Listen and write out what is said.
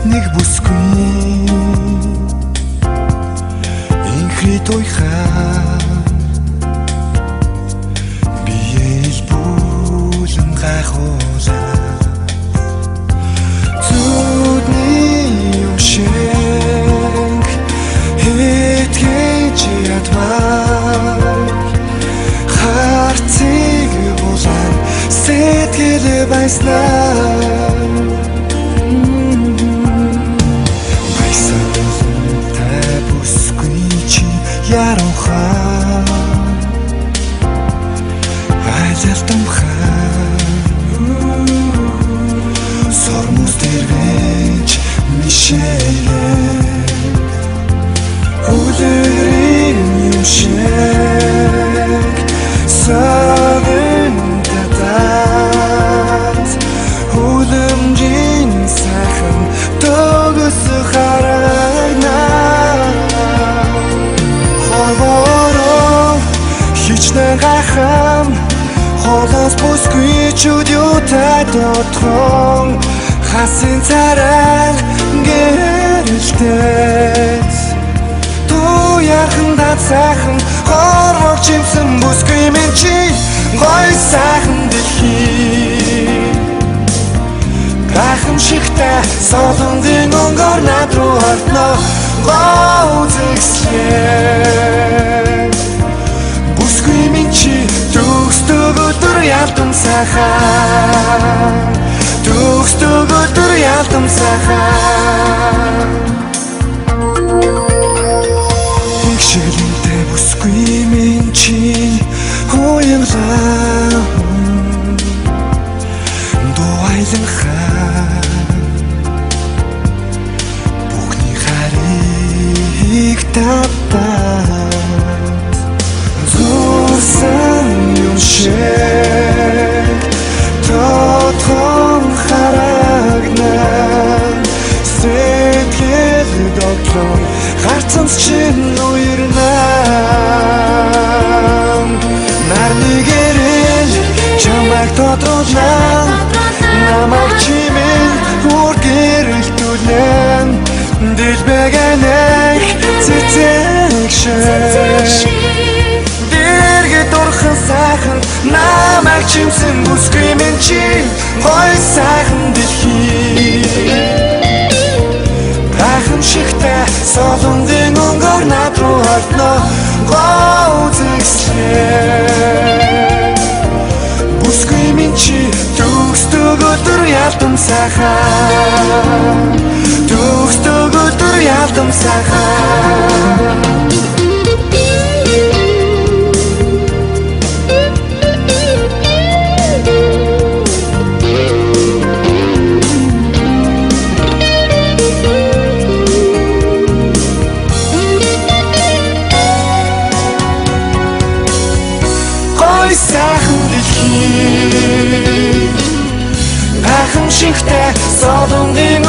Нэг бүсгүй инхри туйхаа биел бүлэн гайхуулаа зүудний юм шиг хэтгэж ядмаар харцыг булан сэтгэл байснаа. Ярохан айлтамхан сормуус дэрвэж мишээлээ үлэрийн юм шиг савэн татаад хүлэмжийн сайхан төгс харагнаа. Хичнээн гайхан холоос бүсгүй чүд юутай дотхон хасын царай гэрэлтэт туяхан дад сайхан хорвог чимсэн бүсгүй минь чи гой сайхан дэлхий гайхамшигтай солонгын өнгөөр над руу ордно гоо үзэсгэлээ. Бүсгүй минь чи төгсдөг өдөр ялдан сайхан төгсдөг өдөр ялдан сайхан хиншиглэнтэй бүсгүй минь чи уянлаа дуайлан хаа бүхний харийг татаад зурсан юм шиг тодхон харагнаа сэтгэл дотроо гарцсан чинь уярнаа. Нарны гэрэл чамайг тодруулнаа намайг чимээ бүр гэрэлтүүлнэ дэлбэгэнэх цэцэг шиг дэргэд урхан сайхан намайг чимсэн бүсгүй минь чи гой сайхан дэлхий гайхамшигтай солонгын өнгөөр над руу ордно гоо үзэсгэлээ. Бүсгүй минь чи төгсдөг өдөр ялдан сайхан төгсдөг өдөр ялдан сайхан. Гой сайхан дэлхий гайхамшигтай солонгын